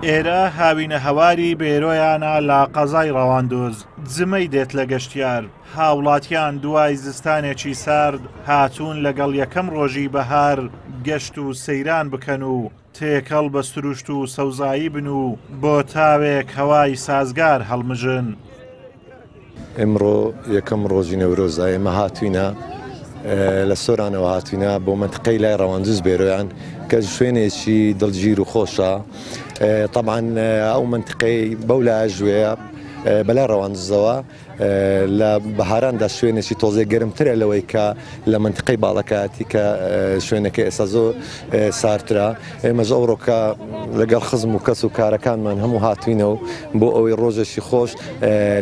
ئێرە هاوینەهەواری بێرۆیانە لە قەزای ڕەواندوز، جمەی دێت لە گەشتیار، هاوڵاتیان دوای زستانێکی سارد هاتوون لەگەڵ یەکەم ڕۆژی بەهار گەشت و سەیران بکەن و تێکەڵ بە سروشت و سەوزایی بن و بۆ تاوێک هەوای سازگار هەڵمژن. ئمڕۆ یەکەم ڕۆژی نەورۆزە، ئێمە هاتوینە لە سۆرانەوە هاتوینە بۆ مەنتقەی لای ڕەواندز بێرۆیان کە شوێنێکی دڵگیر و خۆشە تەبعەن ئەو مەنتقەی بەو لایە ژوێیە بەلای ڕەواندزەوە لە بەهاراندا شوێنێکی تۆزێک گەرمترە لەوەی کە لە مەنتقەی باڵەکایەتی کە شوێنەکە ئێستا زۆر سارترە ئێمەش ئەوڕۆکە لەگەڵ خزم و کەس و کارەکانمان هەموو هاتوینە و بۆ ئەوەی ڕۆژێکی خۆش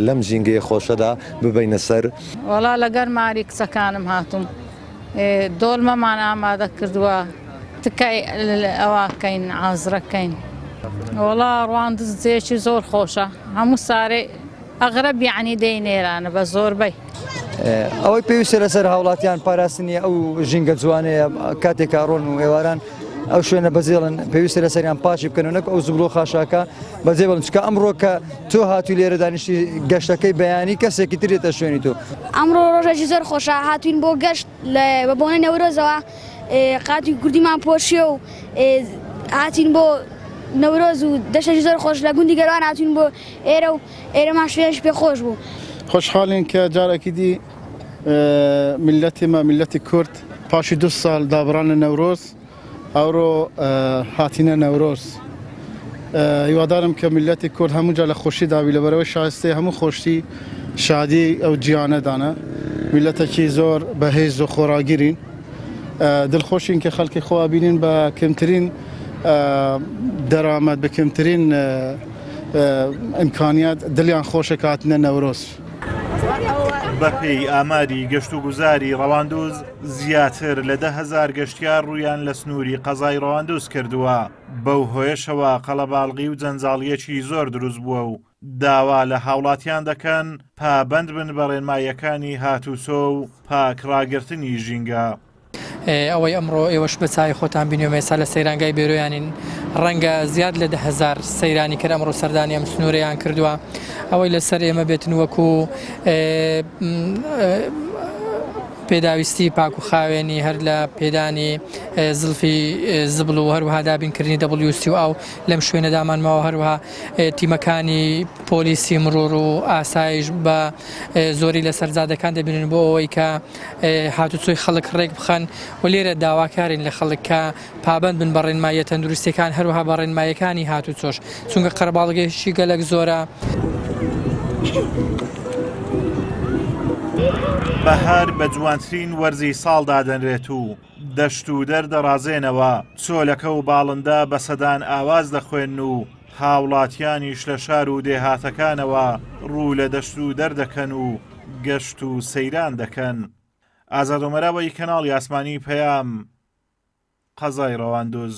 لەم ژینگەیە خۆشەدا ببەینە سەر. وەڵا لەگەر ماری کچەکانم هاتووم دۆلمەمان ئامادە کردووە تکای ئەوە کەین عازرەکەین وەڵا ڕواندز جێیەکی زۆر خۆشە هەموو سارێ ئەغرەب یەعنی دێین ئێرانە بە زۆربەی. ئەوەی پێویستە لەسەر هاوڵاتیان پاراستنی ئەو ژینگە جوانەیە کاتێک ڕۆن و ئێواران ئەو شوێنە بەجێڵن پێویستە لەسەریان پاچی بکەن و نەک ئەو زبڵ و خاشاکە بەجێ بڵن چکە ئەمڕۆ کە تۆ هاتووی لێرە دانیشتی گەشتەکەی بەیانی کەسێکی تر دێتە شوێنی تۆ. ئەمڕۆ ڕۆژێکی زۆر خۆشە هاتوین بۆ گەشت بە بۆنەی نەورۆزەوە قاتی کوردیمان پۆشیە و هاتین بۆ نەورۆز و دەشتێکی زۆر خۆش لە گوندی گەروان هاتوین بۆ ئێرە و ئێرەمان شوێنش پێ خۆش بوو. خۆشحاڵین کە جارێکی دی میللەتی مە میللەتی کورد پاشی دو ساڵ دابڕان لە نەورۆز ئەوڕۆ هاتینە نەورۆز. هیوادارم کە میللەتی کورد هەموو جار لە خۆشی دابی لەبەرئەوەی شایستەی هەموو خۆشی شادی ئەو جیهانەدانە. میللەتەکی زۆر بەهێز و خۆڕاگرین. دڵخۆشین کە خەڵکی خۆ ئەبینین بە کەمترین دەرامەت بە کەمترین ئیمکانیات دڵیان خۆشە کە هاتنە نەورۆز. بەپێی ئاماری گەشتوگوزاری ڕەواندوز، زیاتر لە 10,000 گەشتیار ڕوویان لە سنووری قەزای ڕەواندوز کردووە، بەو هۆیەشەوە قەڵەباڵغی و جەنجاڵییەکی زۆر دروست بووە و داوا لە هاوڵاتیان دەکەن پابەند بن بە ڕێنماییەکانی هاتوچۆ و پاک ڕاگرتنی ژینگە. ئەوەی ئەمڕۆ ئێوەش بە چاوی خۆتان بینیومە ئێستا لە سەیرانگای بێرۆیانین ڕەنگە زیاد لە 10,000 سەیرانیکەر ئەمڕۆ سەردانی ئەم سنوورەیان کردووە ئەوەی لەسەر ئێمە بێتن وەکو پێداویستی پاک و خاوێنی هەر لە پێدانی زڵفی زبڵ و هەروەها دابینکردنی WC و ئاو لەم شوێنەدامان ماوە هەروەها تیمەکانی پۆلیسی مڕۆر و ئاسایش بە زۆری لەسەر جادەکان دەبینن بۆ ئەوەی کە هاتوچۆی خەڵک ڕێک بخەن و لێرە داواکارین لە خەڵک کە پابەند بن بە ڕێنماییە تەندروستیەکان هەروەها بە ڕێنماییەکانی هاتوچۆش چونکە قەرەباڵغیی گەلەک زۆرە. بەهار بە جوانترین وەرزی ساڵ دادەنرێت و دەشت و دەر دەڕازێنەوە، چۆلەکە و باڵندە بە سەدان ئاواز دەخوێنن و هاوڵاتیانیش لە شار و دێهاتەکانەوە ڕوو لە دەشت و دەر دەکەن و گەشت و سەیران دەکەن. ئازاد ئۆمەراوەی کەناڵی ئاسمانی پەیام، قەزای ڕەواندوز.